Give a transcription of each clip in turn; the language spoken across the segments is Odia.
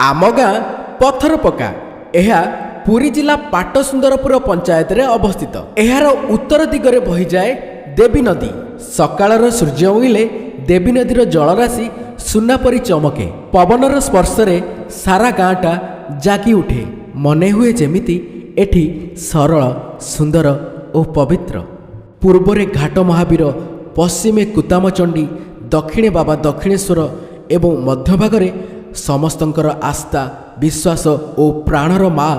ଆମ ଗାଁ ପଥରପକା। ଏହା ପୁରୀ ଜିଲ୍ଲା ପାଟସୁନ୍ଦରପୁର ପଞ୍ଚାୟତରେ ଅବସ୍ଥିତ। ଏହାର ଉତ୍ତର ଦିଗରେ ବହିଯାଏ ଦେବୀ ନଦୀ। ସକାଳର ସୂର୍ଯ୍ୟ ଉଇଁଲେ ଦେବୀ ନଦୀର ଜଳରାଶି ସୁନା ପରି ଚମକେ। ପବନର ସ୍ପର୍ଶରେ ସାରା ଗାଁଟା ଜାଗି ଉଠେ। ମନେ ହୁଏ ଯେମିତି ଏଠି ସରଳ, ସୁନ୍ଦର ଓ ପବିତ୍ର। ପୂର୍ବରେ ଘାଟ ମହାବୀର, ପଶ୍ଚିମେ କୁତାମଚଣ୍ଡୀ, ଦକ୍ଷିଣେ ବାବା ଦକ୍ଷିଣେଶ୍ୱର ଏବଂ ମଧ୍ୟଭାଗରେ ସମସ୍ତଙ୍କର ଆସ୍ଥା, ବିଶ୍ୱାସ ଓ ପ୍ରାଣର ମା,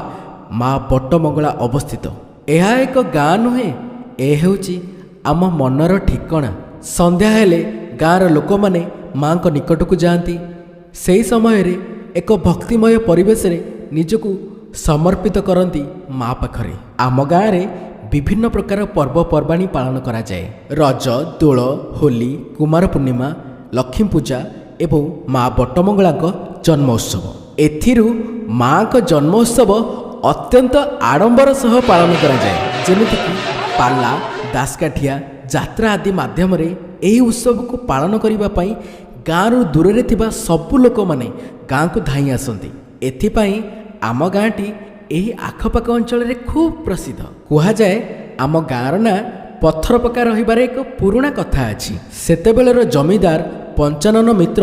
ମା ବଟମଙ୍ଗଳା ଅବସ୍ଥିତ। ଏହା ଏକ ଗାଁ ନୁହେଁ, ଏ ହେଉଛି ଆମ ମନର ଠିକଣା। ସନ୍ଧ୍ୟା ହେଲେ ଗାଁର ଲୋକମାନେ ମାଙ୍କ ନିକଟକୁ ଯାଆନ୍ତି। ସେହି ସମୟରେ ଏକ ଭକ୍ତିମୟ ପରିବେଶରେ ନିଜକୁ ସମର୍ପିତ କରନ୍ତି ମା ପାଖରେ। ଆମ ଗାଁରେ ବିଭିନ୍ନ ପ୍ରକାର ପର୍ବପର୍ବାଣୀ ପାଳନ କରାଯାଏ। ରଜ, ଦୋଳ, ହୋଲି, କୁମାର ପୂର୍ଣ୍ଣିମା, ଲକ୍ଷ୍ମୀ ପୂଜା ଏବଂ ମା ବଟମଙ୍ଗଳାଙ୍କ ଜନ୍ମ ଉତ୍ସବ। ଏଥିରୁ ମାଙ୍କ ଜନ୍ମ ଉତ୍ସବ ଅତ୍ୟନ୍ତ ଆଡ଼ମ୍ବର ସହ ପାଳନ କରାଯାଏ। ଯେମିତିକି ପାଲା, ଦାସକାଠିଆ, ଯାତ୍ରା ଆଦି ମାଧ୍ୟମରେ ଏହି ଉତ୍ସବକୁ ପାଳନ କରିବା ପାଇଁ ଗାଁରୁ ଦୂରରେ ଥିବା ସବୁ ଲୋକମାନେ ଗାଁକୁ ଧାଇଁ ଆସନ୍ତି। ଏଥିପାଇଁ ଆମ ଗାଁଟି ଏହି ଆଖପାଖ ଅଞ୍ଚଳରେ ଖୁବ୍ ପ୍ରସିଦ୍ଧ। କୁହାଯାଏ, ଆମ ଗାଁର ନାଁ ପଥରପକା ରହିବାରେ ଏକ ପୁରୁଣା କଥା ଅଛି। ସେତେବେଳର ଜମିଦାର ପଞ୍ଚାନନ ମିତ୍ର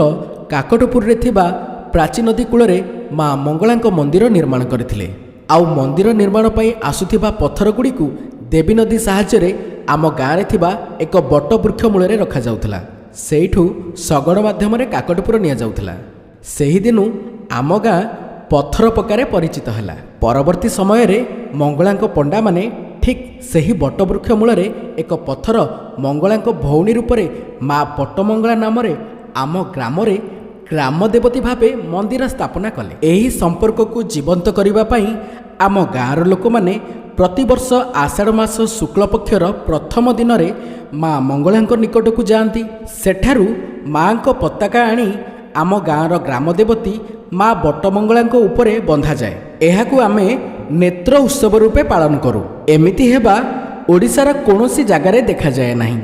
କାକଟପୁରରେ ଥିବା ପ୍ରାଚୀ ନଦୀ କୂଳରେ ମା ମଙ୍ଗଳାଙ୍କ ମନ୍ଦିର ନିର୍ମାଣ କରିଥିଲେ। ଆଉ ମନ୍ଦିର ନିର୍ମାଣ ପାଇଁ ଆସୁଥିବା ପଥର ଗୁଡ଼ିକୁ ଦେବୀ ନଦୀ ସାହାଯ୍ୟରେ ଆମ ଗାଁରେ ଥିବା ଏକ ବଟ ବୃକ୍ଷ ମୂଳରେ ରଖାଯାଉଥିଲା। ସେଇଠୁ ଶଗଡ଼ ମାଧ୍ୟମରେ କାକଟପୁର ନିଆଯାଉଥିଲା। ସେହିଦିନୁ ଆମ ଗାଁ ପଥର ପକାରେ ପରିଚିତ ହେଲା। ପରବର୍ତ୍ତୀ ସମୟରେ ମଙ୍ଗଳାଙ୍କ ପଣ୍ଡାମାନେ ଠିକ୍ ସେହି ବଟବୃକ୍ଷ ମୂଳରେ ଏକ ପଥର ମଙ୍ଗଳାଙ୍କ ଭଉଣୀ ରୂପରେ ମା ବଟମଙ୍ଗଳା ନାମରେ ଆମ ଗ୍ରାମରେ ଗ୍ରାମ ଦେବତୀ ଭାବେ ମନ୍ଦିର ସ୍ଥାପନା କଲେ। ଏହି ସମ୍ପର୍କକୁ ଜୀବନ୍ତ କରିବା ପାଇଁ ଆମ ଗାଁର ଲୋକମାନେ ପ୍ରତିବର୍ଷ ଆଷାଢ଼ ମାସ ଶୁକ୍ଳପକ୍ଷର ପ୍ରଥମ ଦିନରେ ମା ମଙ୍ଗଳାଙ୍କ ନିକଟକୁ ଯାଆନ୍ତି। ସେଠାରୁ ମାଙ୍କ ପତାକା ଆଣି ଆମ ଗାଁର ଗ୍ରାମଦେବତୀ ମା ବଟମଙ୍ଗଳାଙ୍କ ଉପରେ ବନ୍ଧାଯାଏ। ଏହାକୁ ଆମେ ନେତ୍ର ଉତ୍ସବ ରୂପେ ପାଳନ କରୁ। ଏମିତି ହେବା ଓଡ଼ିଶାର କୌଣସି ଜାଗାରେ ଦେଖାଯାଏ ନାହିଁ।